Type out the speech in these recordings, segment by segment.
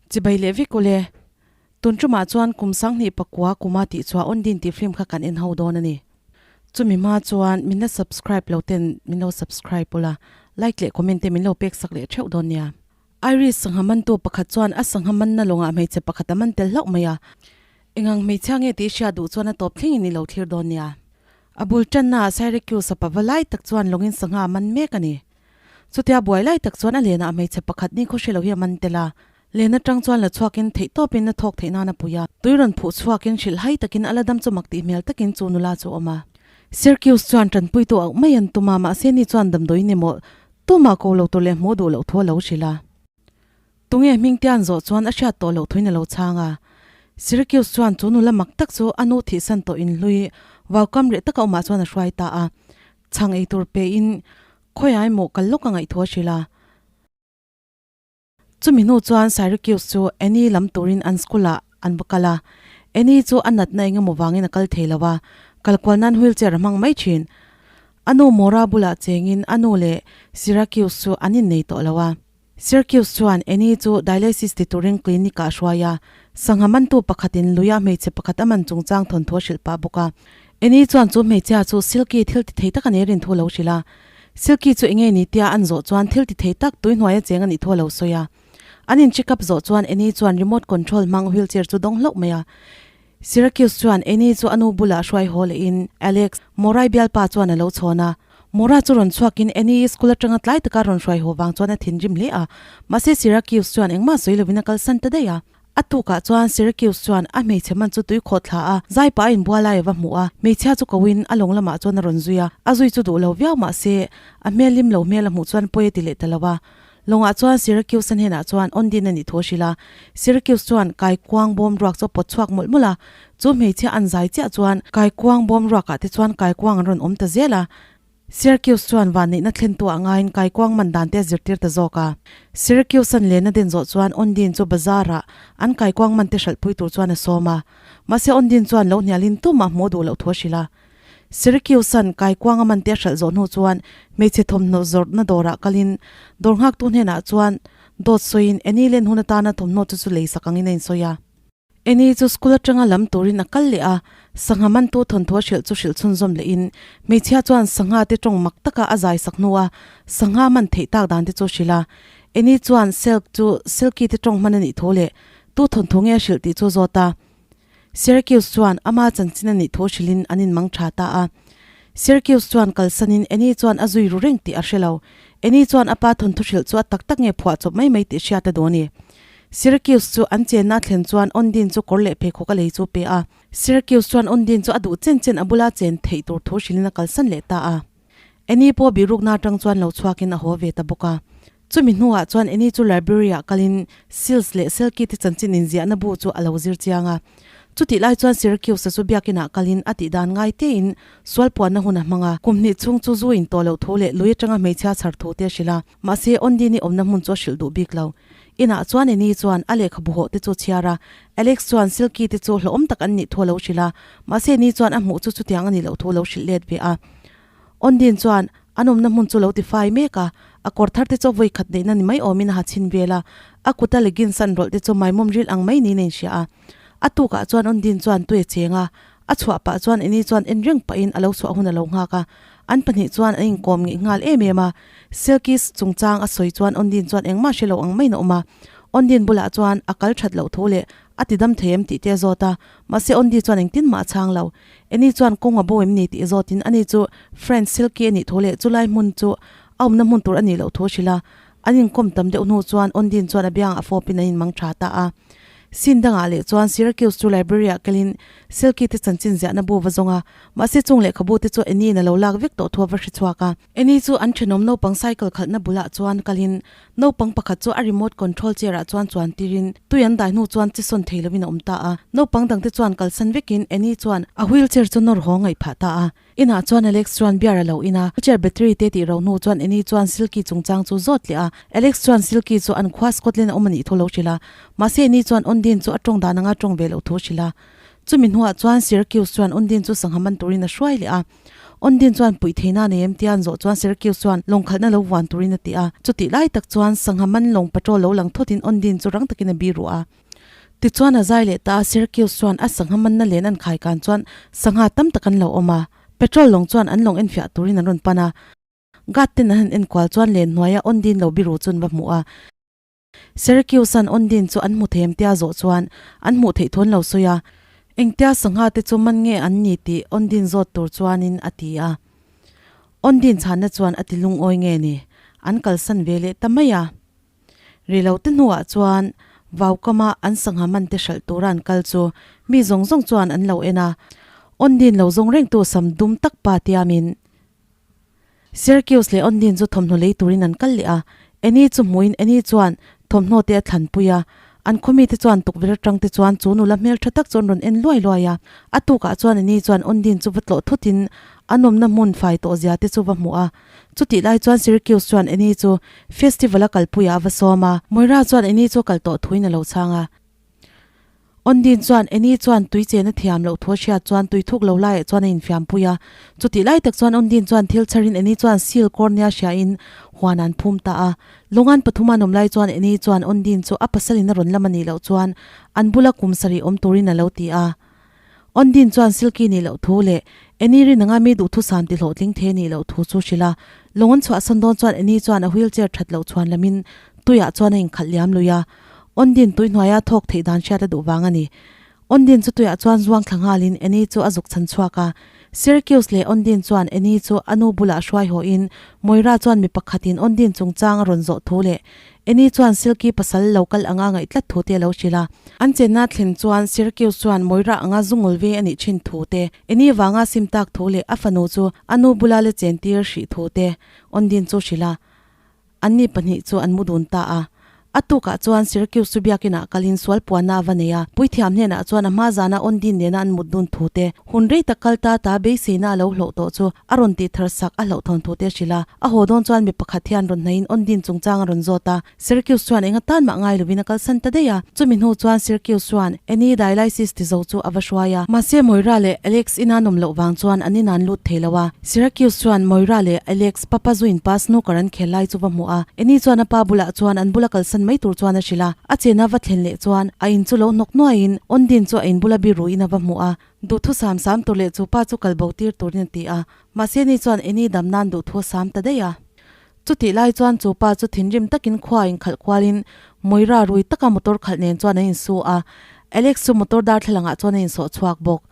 Chibai leh vek ule. Tun tumah chuan kum 2009 kuma tih chhuah Ondin tih film kha kan en ho dawn a ni. Chumi hma chuan min la subscribe lo ten min lo subscribe ula, like leh comment te min lo pek sak leh theuh dawn nia. Irish sangha mantu pakhat chuan a sangha manna lawngah hmeichhe pakhat a man tel hlauh mai a. Engang hmeichhia nge tih hriat duh chuan a tawp thlengin i lo thlir dawn nia. A bul tannaah Syracuse a pava lai tak chuan lawngin sangha a man mek a ni. Chutia buai lai tak chuan a lenah hmeichhe pakhat ni khaw hre lo hi a man tel a. Len atang chuan la chhuakin theih tawpin a thawk theih nan a pui a. Tui rawn phuh chhuakin hrilh hai takin a la dam chu mak tih hmel takin chu nula chu a awm a. Syracuse chuan tanpuitu auh mai an tum a, mahse ni chuan damdawiin emaw tumah ko lo tur leh hmuh duh loh thu a lo hrilh a. Tunge hmingtian zawh chuan a hriat tawh loh thuin a lo chhang a. Syracuse chuan chu nula mak tak chu a nu thihsan tawh inhlui vaukam reh taka awmah chuan a hruai ta a. Chhang ei tur pein khawiah emaw kal lawk a ngaih thu a hrilh a. Chumi hnu chuan Syracuse chu Annie lam turin an school ah an va kal a. Annie chu a natna eng emaw vangin a kal thei lo a, kal kual nan wheelchair a hmang mai thin. A nu Maura bulah chengin a nu leh Syracuse chu an innei tawh lo a. Syracuse chuan Annie chu dialysis ti turin clinic ah a hruai a, sangha mantu pakhatin luia hmeichhe pakhat a man chungchang thawnthu a hrilh pah bawk a. Annie chuan chu hmeichhia chu Silky thil ti thei tak a nei rin thu a lo hrilh a. Silky chu enge ni tia an zawh chuan thil ti thei tak tui hnuaia cheng a nih thu a lo sawi a. An in check up zawh chuan Annie chuan remote control hmang wheelchair chu dawng hlauh mai a. Syracuse chuan Annie chu a nu bulah hruai haw lehin Alex, Morai bialpa chuan a lo chhawn a. Mora chu rawn chhuakin Annie school atanga tlai taka rawn hruai haw vang chuan a thinrim hle a. Mahse Syracuse chuan engmah sawi lovin a kalsan ta daih a. A tukah chuan Syracuse chuan a hmeichhe man chu tui khawh thla a, zai pah a inbual lai a va hmuh a. Hmeichhia chu koin a lawng lamah chuan a rawn zui a. A zui chu duh lo viau mahse a hmel hlim lo hmel a hmuh chuan pawi a ti leh ta lo a. Lawngah chuan Syracuse-a hnenah chuan Ondine a nih thu a hrilh a. Syracuse chuan kaikuang bawm ruak chu a pawt chhuak mawlh mawlh a. Chu hmeichhia an zai chiah chuan kaikuang bawm ruakah te chuan kaikuang an rawn awm ta zel a. Syracuse chuan vanneihna thlentu ah ngaiin kaikuang man dan te a zirtir ta zawk a. Syracuse-a'n len a den zawh chuan Ondine chu bazar-ah an kaikuang man te hralhpui tur chuan a sawm a. Mahse Ondine chuan lo hnialin tumah hmuh duh loh thu a hrilh a. Syracuse-a'n kaikuanga man te a hralh zawh hnu chuan hmeichhe thawmhnaw zawrhna dawrah kalin dawr nghaktu hnenah chuan dawt sawiin Annie len hun atana thawmhnaw chu chu lei sak angin a insawi a. Annie chu school atanga lam turin a kal leh a, sangha mantu thawnthu a hrilh chu hrilh chhunzawm lehin hmeichhia chuan sangha te tawng mak taka a zai sak hnua sangha man theih tak dan te chu a hrilh a. Annie chuan Silk chu Silky te tawng hman a nih thu leh tu thawnthu nge a hrilh tih chu a zawt a. Syracuse chuan ama chanchin a nih thu hrilhin an inmang tha ta a. Syracuse chuan kalsanin Annie chuan a zui ru reng tih a hre lo. Annie chuan a pa thawnthu hrilh chu a tak tak nge phuah chawp mai mai tih hriat a duh a ni. Syracuse chu an chenna a thlen chuan Ondine chu kawr leh pheikhawk a lei chu pe a. Syracuse chuan Ondine chu a duh chen chen a bula chen theih tur thu hrilhin a kalsan leh ta a. Annie pawh bihrukna atang chuan lo chhuakin a haw ve ta bawk a. Chumi hnuah chuan Annie chu library-ah kalin Sills leh Selkie te chanchin inziahna bu chu a lo zir chiang a. Chutih lai chuan Syracuse-a chu biakinah kalin a tih dan ngai tein sual puanna hun a hmang a. Kum hnih chhung chu zu in tawh loh thu leh lui atanga hmeichhia chhar thu te a hrilh a, mahse Ondine-i awmna hmun chu a hrilh duh bik lo. Inah chuan Annie chuan a lehkhabu hawh te chu a chhiar a, Alex chuan Silky te chu hlauhawm tak an nih thu a lo hrilh a, mahse Annie chuan a hmuh chu chutiang a nih loh thu a lo hrilh let ve a. Ondine chuan an awmna hmun chu lo ti fai mek a, a kawr thar te chu vawi khat neihna ni mai awmin a ha chhin vel a, a kuta leggings an rawlh te chu maimawm ril ang mai niin a inhria a. A tukah chuan Ondine chuan tui a cheng a, a chhuah pah chuan Annie chuan en reng pahin a lo chhuah hun a lo nghak a, an pahnih chuan an inkawm ngeih nghal em em a. Silky's chungchang a sawi chuan Ondine chuan engmah hre lo ang maiin a awm a, Ondine bulah chuan a kal that loh thu leh a ti dam thei em tih te a zawt a, mahse Ondi chuan engtin mah a chhang lo. Annie chuan kawng a bo em ni tih zawtin ani chu Friend Silky a nih thu leh chulai hmun chu a awmna hmun tur a nih loh thu a hrilh a. An inkawm tam deuh hnu chuan Ondine chuan a biangah fawpin an inmang tha ta a. Scene dangah leh chuan Syracuse chu library ah kelin Silky te chanchin ziahna bu va zawng a, mahse chung lehkhabu te chu Annie in a lo lak vek tawh thu a va hre chhuak a. Annie chu an thenawm naupang cycle khalhna bulah chuan kalin Naupang pakhat chu a remote control chair ah chuan chuan tirin tui an dai hnu chuan chi sawn thei lovin a awm ta a. Naupang dangte chuan kalsan vekin Annie chuan a wheelchair chu nawr haw ngaih phah ta a. Inah chuan Alex chuan beer a lo in a, wheelchair battery te tih ro hnu chuan Annie chuan Silky chungchang chu zawt leh a. Alex chuan Silky chu an khua Scotland a awm a nih thu lo hrilh a. Mahse Annie chuan Ondine chu a tawng dan anga tawng ve loh thu a hrilh a. Chumi hnuah chuan Syracuse chuan Undine chu sangha man turin a hruai leh a. Undine chuan puih theihna a nei em tia an zawh chuan Syracuse chuan lawng khalhna lo vuan turin a ti a. Chutih lai tak chuan sangha man lawng patrol lo lang thutin Undine chu rang takin a biru a. Tichuan a zai leh ta a, Syracuse chuan a sangha manna len an khai kan chuan sangha tam tak an lo awm a. Patrol lawng chuan an lawng enfiah turin an rawn pan a. Guard ten an han enkual chuan len hnuaia Ondine lo biru chu an va hmu a. Syracuse-an Ondine chu an hmu thei em tia zawh chuan an hmuh theih thu an lo sawi a. Engtia sangha te chu man nge an ni tih Ondine zawt tur chuanin a ti a. Ondine chhanna chuan a ti lungawi nge ni, an kalsan ve leh ta mai a. Ri lo te hnuah chuan vaukama an sangha man te hralh tura an kal chu mi zawng zawng chuan an lo en a. Ondine lo zawng rengtu sam dum tak pa tiamin Syracuse leh Ondine chu thawmhnaw lei turin an kal leh a, Annie chu hmuin Annie chuan thawmhnaw te a thlanpui a. An khawmi te chuan tukverh atang te chuan chu nula hmeltha tak chu an rawn en luai luai a. A tukah chuan Annie chuan Ondine chu va tlawh thutin a nawmna hmun fai tawh zia te chu va hmuh a. Chutih lai chuan Syracuse chuan Annie chu festival a kalpuiah a va sawm a. Moira chuan Annie chu a kal tawh thuin a lo chhang a. Ondine chuan Annie chuan tui chen a thiam loh thu a hriat chuan tui thuk lo laiah chuan a infiam pui a. Chutih lai tak chuan Ondine chuan thil chharin Annie chuan seal kawr nia hriain huan an phum ta a. Lungan pathum an awm lai chuan Annie chuan Ondine chu a pasalin a rawn lam a nih loh chuan an bula kum sarih awm turin a lo ti a. Ondine chuan Silky nih loh thu leh Annie rin anga mi duhthusam ti hlawhtling thei a nih loh thu chu hrilh a. Lung an chhuahsan dawn chuan Annie chuan a wheelchair that loh chhuan lamin tuiah chuan a inkhalh liam lui a. Ondine tui hnuaia thawk theih dan hriat a duh vang a ni. Ondine chu tuiah chuan zuang thla nghalin Annie chu a zuk chhan chhuak a. Syracuse leh Ondine chuan Annie chu a nu bulah hruai hawhin Moira chuan mi pakhatin Ondine chungchang a rawn zawh thu leh Annie chuan Silky pasal lo kal anga ngaih tlat thu te a lo hrilh a. An chenna thlen chuan Syracuse chuan Moira anga zungul ve a nih thin thu te, Annie vanga sim tak thu leh a fanu chu a nu bula la chentir hrih thu te Ondine chu hrilh a. Anni pahnih chu an mu dun ta a. A tukah chuan Syracuse chu biakinah kalin sual puanna a va nei a. Puithiam hnenah chuan a hma zana Ondine nena an mut dun thu te, hun rei tak kal ta ta beiseina a lo hlawh tawh chu a rawn tih thar sak a hlauhthawn thu te a hrilh a. A haw dawn chuan mi pakhat hian rawn hnaihin Ondine chungchang a rawn zawt a. Syracuse chuan eng atan mah ngai lovin a kalsan ta daih a. Chumi hnu chuan Syracuse chuan Annie dialysis ti zo chu a va hruai a. Mahse Moira leh Alex ina an awm loh vang chuan an inah an lut thei lo a. Syracuse chuan Moira leh Alex papa zuin pa snooker an khel lai chu va hmuh a. Annie chuan a pa bulah chuan an bula kalsan mai tur chuan a hrilh a. A chena va thlen leh chuan a in chu lo hnawk nuaiin Ondine chu a in bula biruin a va hmuh a. Duhthu sam sam tur leh chu pa chu kal bo tir turin a ti a. Mahse Annie chuan Annie dam nan duhthu a sam ta daih a. Chutih lai chuan chu pa chu thinrim takin khua inkhalh kualin Moira rui taka motor khalh nen chuan an insu a. Alex chu motor darthlalangah chuan a insawh chhuak bawk.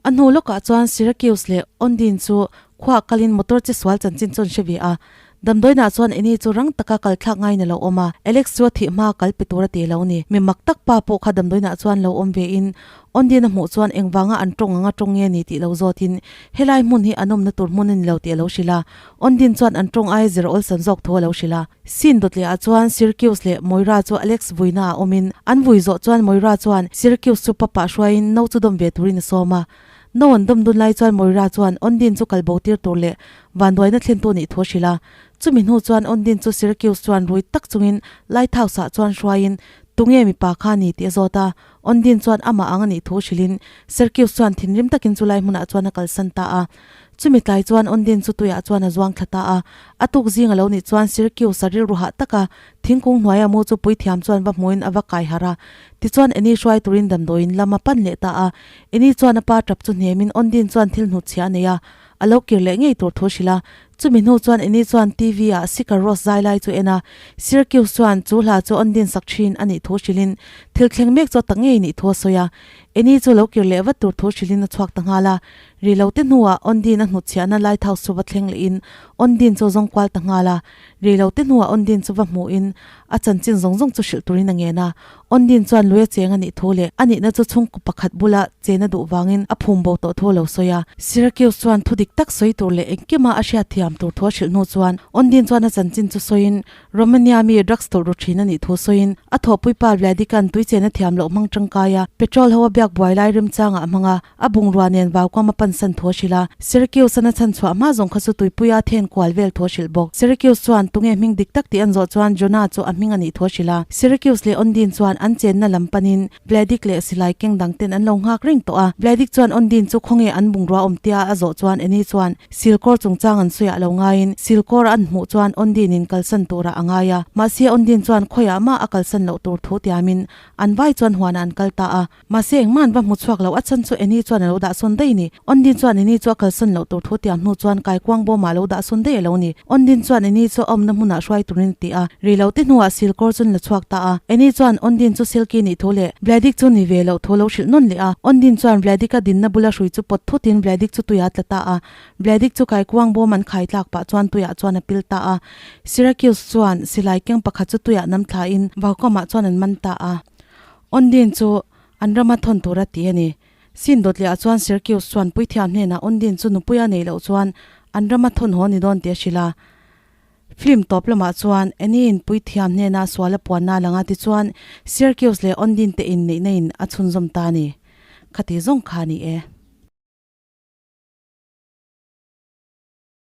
A hnu lawkah chuan Syracuse leh Ondine chu khuaah kalin motor che sual chanchin chu an hre ve a. Damdawiinah chuan Annie chu rang taka kal thlak ngaiin a lo awm a, Alex chu a thih hmaa kal pe tur a ti lo ni. Mi mak tak pa pawh kha damdawiinah chuan lo awm vein Ondine a hmuh chuan engvanga an tawng anga tawng nge ni tih lo zawtin helai hmun hi an awmna tur hmun a ni lo tih a lo hrilh a. Ondine chuan an tawng aia zir awlsam zawk thu a lo hrilh a. Scene dawt lehah chuan Syracuse leh Moira chu Alex vuina ah awmin an vui zawh chuan Moira chuan Syracuse chu papa hruaiin no chu dawm ve turin a sawm a. No an dawm dun lai chuan Moira chuan Ondine chu kal bo tir tur leh vanduaina thlentu nih thu a hrilh a. Chumi hnu chuan Ondine chu Syracuse chuan rui tak chungin Lighthouse ah chuan hruaiin tunge mipa kha ni tih a zawt a. Ondine chuan amah ang a nih thu hrilhin Syracuse chuan thinrim takin chu lai hmunah chuan a kalsan ta a. Chumi tlai chuan Ondine chu tuiah chuan a zuang thla ta a, a tuk zing a lo nih chuan Syracuse a rilru hah taka thingkung hnuaia mu chu puithiam chuan va hmuin a va kai harh a. Tichuan Annie hruai turin damdawiin lam a pan leh ta a. Annie chuan a pa tap chu hnemin Ondine chuan thil hnutchhiah a nei a, a lo kir leh ngei tur thu a hrilh a. Chumi hnu chuan Annie chuan TV ah Sigur Ros zai lai chu en a, Syracuse chuan chu hla chu Ondine sak thin a nih thu hrilhin thil thleng mek chu a ta ngei nih thu a sawi a. Annie chu lo kir leh vat tur thu hrilhin a chhuak ta nghal a. Ri lo te hnuah Ondine a hnutchhiahna lighthouse chu va thleng lehin Ondine chu a zawng kual ta nghal a. Ri lo te hnuah Ondine chu va hmuhin a chanchin zawng zawng chu hrilh turin a ngen a. Ondine chuan lui a cheng a nih thu leh a nihna chu chhungkaw pakhat bula chen a duh vangin a phum bo tawh thu a lo sawi a. Syracuse chuan thu dik tak sawi tur leh engkima a hriat thiam tur thu a hrilh hnu chuan Ondine chuan a chanchin chu sawiin Romania mi drugs tawlh ru thin a nih thu sawiin a thawhpuipa Vladikan tui chen a thiam loh hmang tangkai a petrol ho a biak lak buai lai remchangah a hmang a, a bungrua nen vaukuam a pansan thu a hrilh a. Syracuse-an a chhan chhuah hma zawng kha chu tuipuia then kual vel thu a hrilh bawk. Syracuse chuan tunge hming dik tak tih an zawh chuan Jonah chu a hming a nih thu a hrilh a. Syracuse leh Ondine chuan an chenna lam panin Vladik leh silai keng dang ten an lo nghak reng tawh a. Vladik chuan Ondine chu khawnge an bungrua awm tia a zawh chuan Annie chuan Silkawr chungchang an sawiah lo ngaiin Silkawr a an hmuh chuan Ondine in kalsan turah a ngai a. Mahse Ondine chuan khawiah mah a kalsan loh tur thu tiamin an vai chuan huanah an kal ta a. Mahse engmah an va hmu chhuak lo, a chhan chu Annie chuan a lo dah sawn daih a ni. Ondine chuan Annie chu a kalsan loh tur thu tiam hnu chuan kaikuang bawmah a lo dah sawn daih a lo ni. Ondine chuan Annie chu a awmna hmunah hruai turin a ti a, rei lo te hnuah silkawr chu an la chhuak ta a. Annie chuan Ondine chu Silky nih thu leh Vladik chu ni ve loh thu lo hrilh nawn leh a. Ondine chuan Vladik-a dinna bula hrui chu pawt thutin Vladik chu tuiah a tla ta a. Vladik chu kaikuang bawm an khai tlak pah chuan tuiah chuan a pil ta a. Syracuse chuan silai keng pakhat chu tuiah nam thlain vaukamah chuan an man ta a. Ondine chu an rama thawn tur a ti a ni. Sin dawtliah chuan Syracuse chuan puithiam hnenah Ondine chu nupui a neih loh chuan an rama thawn haw ni dawn tih a hrilh a. Film tawp lamah chuan Annie-in puithiam hnena sual a puanna a lang a tichuan Syracuse leh Ondine te inneihna in a chhunzawm ta a ni. Khati zawng kha a ni e.